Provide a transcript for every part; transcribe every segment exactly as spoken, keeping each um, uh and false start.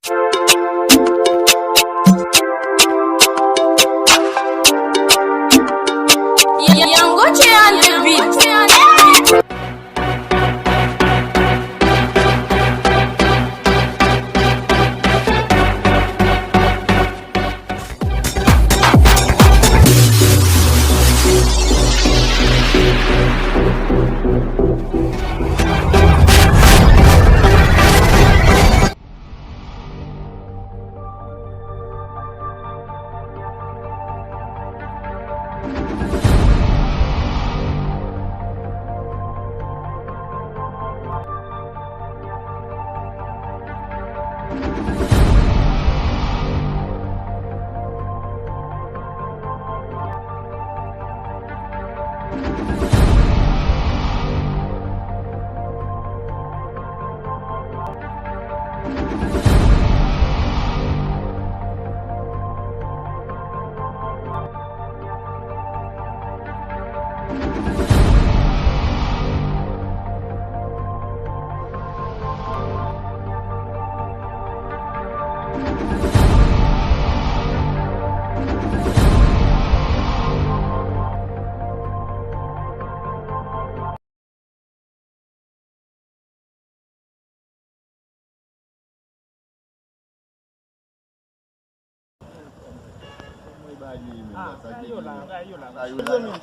Young Gucci on the beat.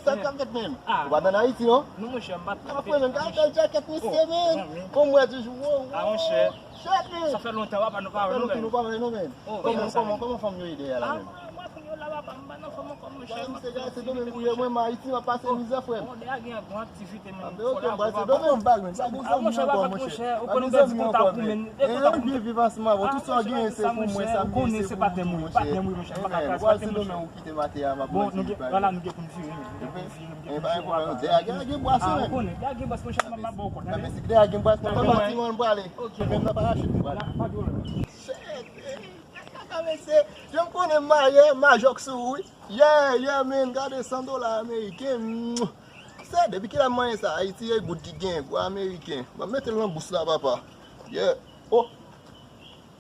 Sa k ap fèt menm? Ou pa t ann Ayiti non? Non monchè, m pa t. Kòman fè menm? Gade bèl jakèt misye menm. Bon, m wè toujou. Shit menm. Sa fè lontan papa nou pa wè non menm. Kòman, kòman, kòman fanm yo ye dèyè la menm? Mwen konn yo la papa, m pa nan fòm ankò monchè. Misye gade se domen m ye, mwen m Ayiti, m ap pase mizè frè m. Bon, dèyè gen yon aktivite menm. Monchè, papa monchè, ou konnen w pèdi kontak ou menm. E kontak ou menm. Byen viv ansanm avè w, tout sa w genyen se pou mwen, sa m genyen se pou ou tou monchè. Ou pral se domen ou kite m atè a, m ap manje li pa gen. Bon, nou gen pou n vire menm. Dèyè gen bwasyon menm. Dèyè gen bwasyon monchè, m ap ba w kòd. Dèyè gen bwasyon, m ap pati mwen m prale. Menm nan parachit m prale. Shit. Kaka mesye, jan m konnen m marye, m majòk sou ou wi. Yeah, yeah, man, gade san dola ameriken. Se depi kilè m manyen sa, Ayiti e goud ki gen, gwo ameriken. Mwen mete l nan bous la, papa. Yeah. Oh.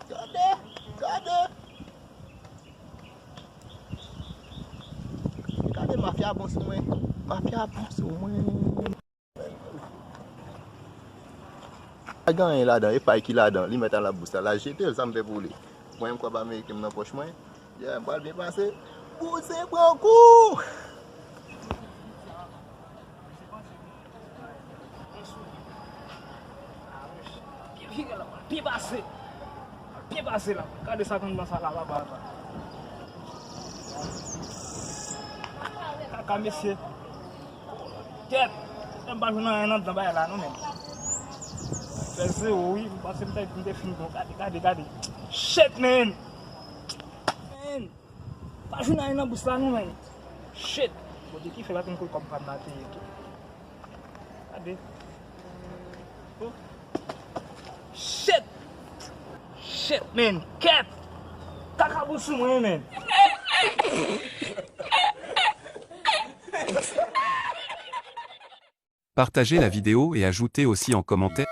Gade, gade. Gade mafya bon sou mwen. Mafya bon sou mwen. Pa gen anyen ladan, e pay ki ladan, li mèt al nan bous la, l al jete l, sa m fè pou li. Mwen menm kòb ameriken m nan pòch mwen, yeah, m pral byen pase. Bouse pran kou! Byen vire la, byen pase. Byen pase la. Gade sa konn nan sa la, papa. Kaka mesye. Kèt. M pa jwenn anyen nan bagay la non menm. Fè zewo wi, m panse m te, m te fin bon. Gade, gade, gade. Shit, man. Man. Pa jwenn anyen nan bous la non, man. Shit. Bondye ki fè pa t konn kote kòb pa m la te ye tou. Gade. Oh. Shit. Shit, man. Kèt. Kaka bous sou mwen, man. Partagez la vidéo et ajoutez aussi en commentaire